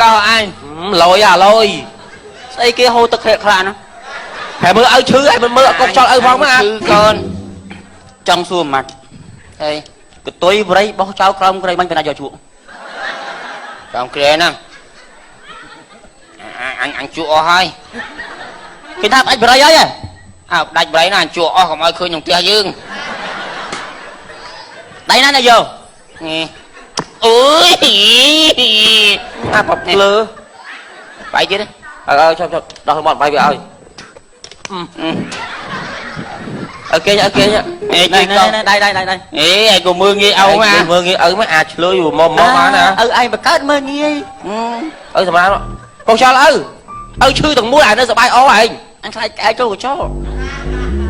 កោអញ លយអាលយ ស្អីគេហូរទឹកខ្លាណា ហើយមើលឪឈឺហើយមិនមើលកុកចោលឪផងមកអា ឈឺកូន ចង់សួរម៉ាត់ អី កតុយបរិយបោះចោលក្រោមក្រៃបាញ់បណ្ណាយកជក់ ក្រោមក្រែហ្នឹងអញជក់អស់ហើយ គេថាផ្ដាច់បរិយហើយ អើផ្ដាច់បរិយណាអញជក់អស់កុំឲ្យឃើញក្នុងផ្ទះយើង ដៃណាណាយក នេះអូយ អាបភ្លើ បាយទៀត អើឈប់ឈប់ដោះមាត់បាយវាឲ្យអើគេអើគេ អេ ណែណែដៃដៃដៃដៃ អេឯងក៏មើងងាយឪមក មើងងាយឪមកអាចឆ្លើយមកមកបានណា ឪឯងបង្កើតមើងងាយ ឪសម្រាប់កុកចោលឪឪឈឺទាំងមូលឯងនៅសបាយអឯង អញខ្លាចកែចូលកញ្ចោ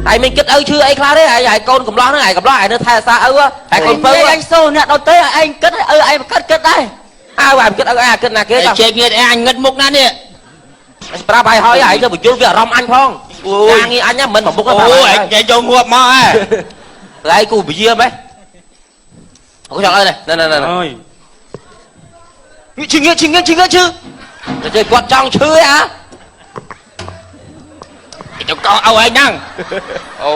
ឯងមិនគិតឪឈឺអីខ្លះទេឯងឯងកូនកំឡោះហ្នឹងឯងកំឡោះឯងនៅថែអាសាឪឯងកូនពៅ ឯងសូអ្នកដទៃឯងគិតឪឯងបង្កើតគិតដែរ អើឯងគិតឪឯងគិតណាគេ ជែកគ្នាអញងឹតមុខណានេះ ប្រាប់ឲ្យហើយឯងទៅបញ្យល់វាអារម្មណ៍អញផងការងារអញមិនមកមុខ អូឯងយកងាប់មកហ៎ ឯងគូពយាមហ៎អូចង់អើនេះណែណែណែ អើយឈឺងឈឺងឈឺងឈឺ ទៅគាត់ចង់ឈឺហ៎ ទៅកោឪឯងហ្នឹងអូ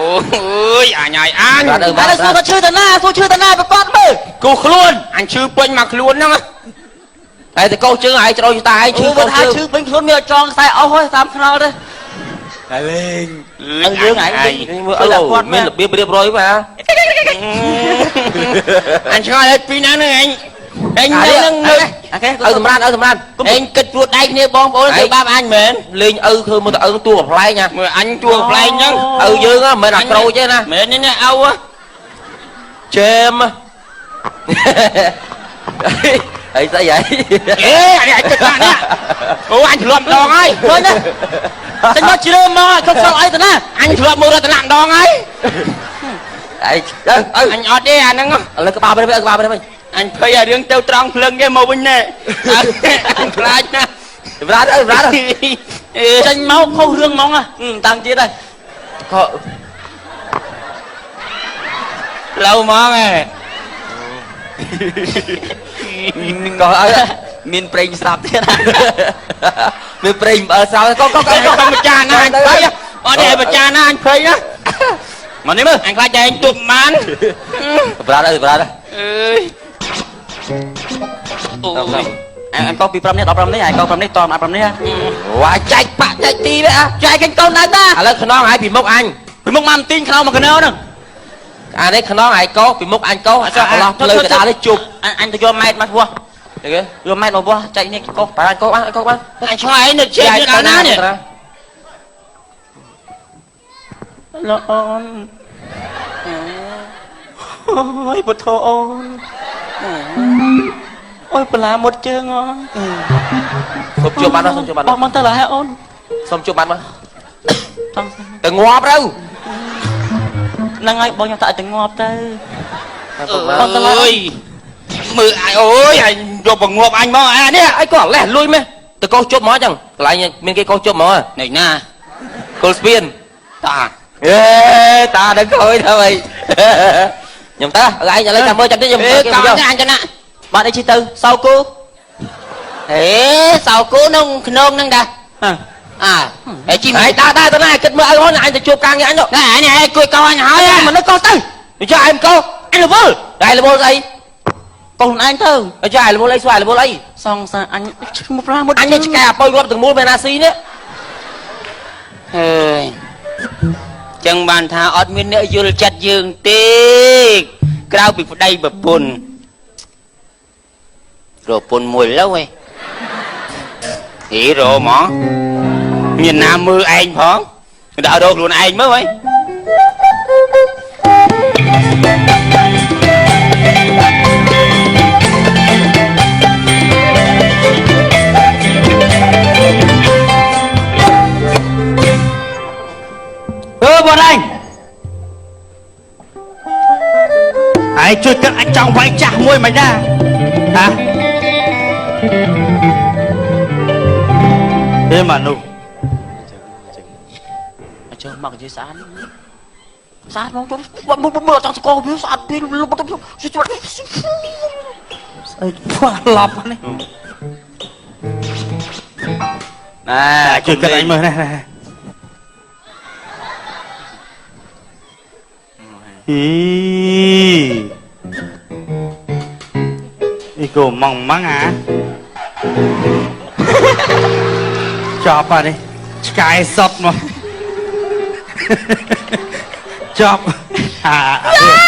យអញហើយអញ អើសួរថាឈឺតាណាសួរឈឺតាណាប្រកាសមើល គូខ្លួន អញឈឺពេញមកខ្លួនហ្នឹង ហើយទៅកោជើងហើយច្រោចតាឯងឈឺ ឈឺថាឈឺពេញខ្លួនមានចងខ្សែអស់ហើយតាមខ្នល់ទេ តែលេង ឪយើងឯង មើលឪមានរបៀបរៀបរយមក អញឆ្ងល់ឲ្យពីណាហ្នឹងឯងឯងហ្នឹង អូខេ ឪសម្រាប់ឪសម្រាប់ ឯងគិតព្រួតដៃគ្នាបងប្អូនធ្វើបាបអញមែន លេងឪធ្វើមើលទៅឪតួប្លែកណា មើលអញតួប្លែកហ្នឹង ឪយើងមិនមែនអាក្រូចទេណា មែនទេឪ ជេមអីស្អីហី អេអានេះអញគិតថានេះអូអញធ្លាប់ម្ដងហើយ ឃើញទេតែមកជ្រើមកខំសល់អីទៅណា អញធ្លាប់មើលរតនៈម្ដងហើយ អីឪ អញអត់ទេអាហ្នឹង ឥឡូវក្បាលវិញក្បាលវិញ អញភ័យអារឿងទៅត្រង់ភ្លឹងគេមកវិញណែអញខ្លាចណាស់ សម្រាប់ឪសម្រាប់ ចេញមកខុសរឿងហ្មងតាំងទៀតហើយ ខុស ឡូវហ្មងហ៎ ក៏ឪ មានប្រេងស្រាប់ទៀត មានប្រេងបើស្រាប់កុំកុំ កុំម្ចាស់ណាអញភ័យអត់ទេម្ចាស់ណាអញភ័យណា មកនេះមើល អញខ្លាចតែឯងទប់បាន សម្រាប់ឪសម្រាប់ អើយអូយ អញកោពី5នេះដល់5នេះអញកោ5នេះតម5នេះ វ៉ាចែកបាក់ចែកទីទេអា ចែកកូនដែរតា ឥឡូវខ្នងឯងពីមុខអញ ពីមុខមកទីងខ្នងមកកណោហ្នឹង អានេះខ្នងឯងកោពីមុខអញកោអាកន្លោះផ្លូវកដាលនេះជប់ អញទៅយកម៉ែតមកវាស់ គេ យកម៉ែតមកវាស់ចែកនេះកោ បានកោបានកោបាន អញឆ្ងល់ឯងនៅជិះនេះដល់ណានេះ ល្អអូនអូយពុទ្ធអូនអូយបន្លាមុតជើងអូន សុំជួបបានសុំជួបបាន បោះមកទៅឡើយអូន សុំជួបបានមក ទៅ ងាប់ទៅ ហ្នឹងហើយបងខ្ញុំតើឲ្យទៅងាប់ទៅ អើយមើលអញអូយអញយកបង្ងាប់អញមកអានេះ អីក៏លេះលួយម៉េះទៅកោសជប់មកចឹងកន្លែងមានគេកោសជប់មក នេះណា គល់ស្ពាន តា អេតាដឹងខូចទៅអីខ្ញុំតើឯងឥឡូវចាំមើលចាំតិចខ្ញុំ អេកោអញទៅណា បាទអីជិះទៅសៅគោ អេសៅគោក្នុងក្នុងហ្នឹងតាអើអេជី ឯងដើរដែរទៅណាគិតមើលឪហ្នឹងអញទៅជួបការងារអញ ណែអញឯងគួយកោអញហើយ មិននឹកកោទៅ អញ្ចឹងឯងកោ អញរវល់ ឯងរវល់ស្អី កោខ្លួនឯងទៅ អញ្ចឹងឯងរវល់អីស្វែងរវល់អី សងសាអញឈ្មោះប្រាមុត អញនេះឆ្កែអពុយរាប់ទាំងមូលមែនណាស៊ីនេះ អើយចឹងបានថាអត់មានអ្នកយល់ចិត្តយើងទេក្រៅពីប្តីប្រពន្ធរកពន្ធមួយលើហីហីរកហ្មងមានណាមើលឯងផងដាក់រកខ្លួនឯងមើលហី អឺបងឯង ឯងជួយគិតអញចង់វាយចាស់មួយមិនដែរហ៎ទេមនុស្ស អញ្ចឹងមកនិយាយស្អាតស្អាតមកទៅមើលចង់ស្គាល់វាស្អាតពីលុបទៅ ស្អីផ្លាស់ឡប់នេះ ណែ ជួយគិតអញមើលណាអីអីគោម៉ងម៉ងអាចប់អានេះឆ្កែសុតមកចប់អា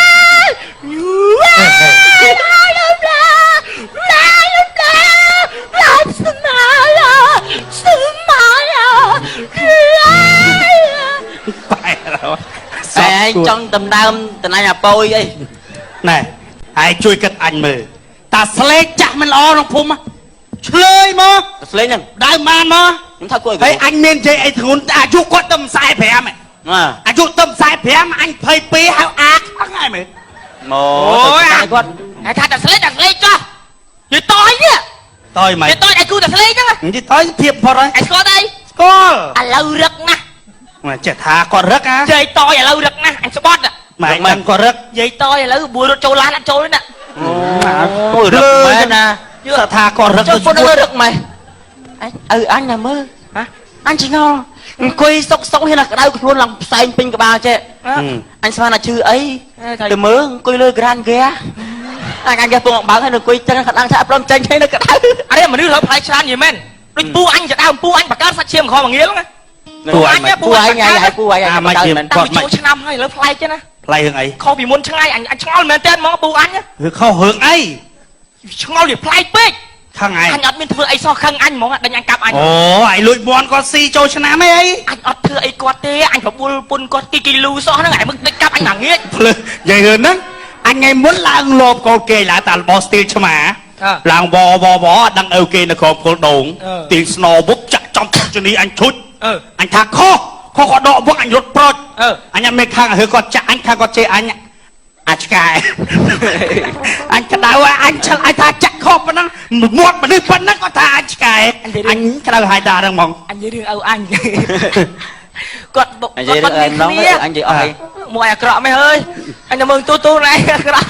បែរ តែឯងចង់ដំដើមតំណាញ់អាប៉យអី ណែឯងជួយគិតអញមើលតាស្លេកចាស់មិនល្អក្នុងភូមិឆ្លើយមក ស្លេងហ្នឹង ដើមបានមក ខ្ញុំថាគួរ ហើយអញមាននិយាយអីធ្ងន់អាយុគាត់ទៅ45 ណា អាយុទៅ45អញ22ហៅអាខឹងហើយមើល មកទៅតែគាត់ ឯថាតែស្លេកតែស្លេកចុះនិយាយតយនេះ តយមិន និយាយតយឯគូតែស្លេកហ្នឹង និយាយតយធៀបផុតហើយ ឯស្គាល់ទេ ស្គាល់ ឥឡូវរឹកណាស់ មកចេះថាគាត់រឹកអា និយាយតយឥឡូវរឹកណាស់អញស្បត់ ម៉ែដឹងគាត់រឹក និយាយតយឥឡូវបួរត់ចូលឡានអត់ចូលទេណា អូយរឹកមែនណា យល់ថាគាត់រឹក ចុះពុនរឹកម៉េះអញឪអញណាមើល ហ៎ អញឆ្ងល់អង្គុយសុកសុកហ៊ានតែក្តៅខ្លួនឡើងផ្សែងពេញក្បាលចេះអញស្មានថាឈឺអីទៅមើលអង្គុយលើក្រានហ្គាអញអញគេពងបើកហើយនៅអង្គុយចឹងខាត់ឡើងថាអត់ព្រមចេញទេនៅក្តៅ អរេមនុស្សរកផ្លែច្រើននិយាយមែនដូចពូអញចដើមពូអញបកើតសាច់ឈាមខំងាលណា ពួកអញ ពូឯងឯងហើយពូឯង អាមកជា តាំងពីចូលឆ្នាំហើយឥឡូវប្លែកទេណា ផ្លៃរឿងអី ខុសពីមុនឆ្ងាយអញអញឆ្ងល់មែនតើហ្មងពូអញ ឬខុសរឿងអី ឆ្ងល់វាប្លែកពេក ខឹងឯង អញអត់មានធ្វើអីសោះខឹងអញហ្មងដេញអញកាប់អញ អូឯងលួចមន់គាត់ស៊ីចូលឆ្នាំអីអី អញអត់ធ្វើអីគាត់ទេអញប្រពល់ពុនគាត់គីគីលូសោះហ្នឹងឯងមឹកដេញកាប់អញមកងាក ភ្លើនិយាយរឿងហ្នឹងអញថ្ងៃមុនឡើងលបកូនគេឡើងតារបស់ស្ទីលឆ្មាឡើងវវវអត់ដឹងឪគេនៅក្រោមគល់ដូងទីស្នោបុកចាក់ចំជនីអញឈុច អឺ អញថាខុសខុសគាត់ដកវឹកអញរត់ប្រុច អឺ អញអត់មានខាងឲ្យគាត់ចាក់អញខាងគាត់ជេរអញអាឆ្កែអញក្តៅអញឆ្លអញថាចាក់ខុសប៉ុណ្ណឹងមាត់មនុស្សប៉ុណ្ណឹងគាត់ថាអញឆ្កែអញក្តៅហើយតាហ្នឹងហ្មង អញនិយាយរឿងឪអញគាត់ អញនិយាយរឿងឯងម្ដងអញនិយាយអស់អី មួយអាក្រក់មែនហើយអញទៅមើលទូទូណែអាក្រក់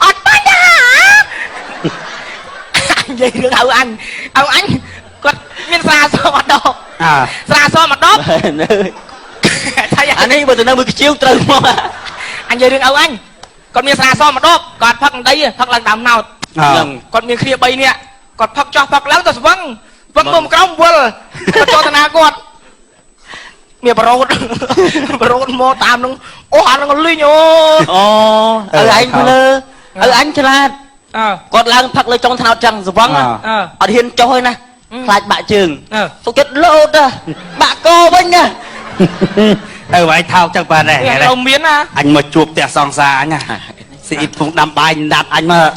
អត់បញ្ហាអញនិយាយរឿងឪអញឪអញគាត់មានស្រាសមដប អើ ស្រាសមដបថា អានេះបើទៅនៅមួយខ្ជិវត្រូវមក អញនិយាយរឿងឪអញគាត់មានស្រាសមដបគាត់ផឹកដីផឹកឡើងដើមណោត ហ្នឹង គាត់មានគ្នា3នាក់គាត់ផឹកចោះផឹកឡើងទៅស្វឹងស្វឹងមុំក្រោមវិលគាត់ចូលតាណាគាត់មានបរោតបរោតមកតាមនឹងអូអានឹងលីងអូ អូឪឯងភ្លើឪអញឆ្លាត អើ គាត់ឡើងផឹកលើចុងថ្នោតចឹងស្វឹង អើ អត់ហ៊ានចុះទេណាខ្លាចបាក់ជើង អើ សុកចិត្តលោតបាក់កវិញណា ឪឯងថោកចឹងបាទនេះ เราមានណា អញមកជួបផ្ទះសង្សារអញស៊ីអ៊ីពងដាំបាយដាត់អញមក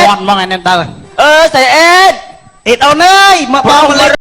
មន់ហ្មងឯនេះទៅ អឺស្អីអេត អ៊ីតអូនអើយមកបងមក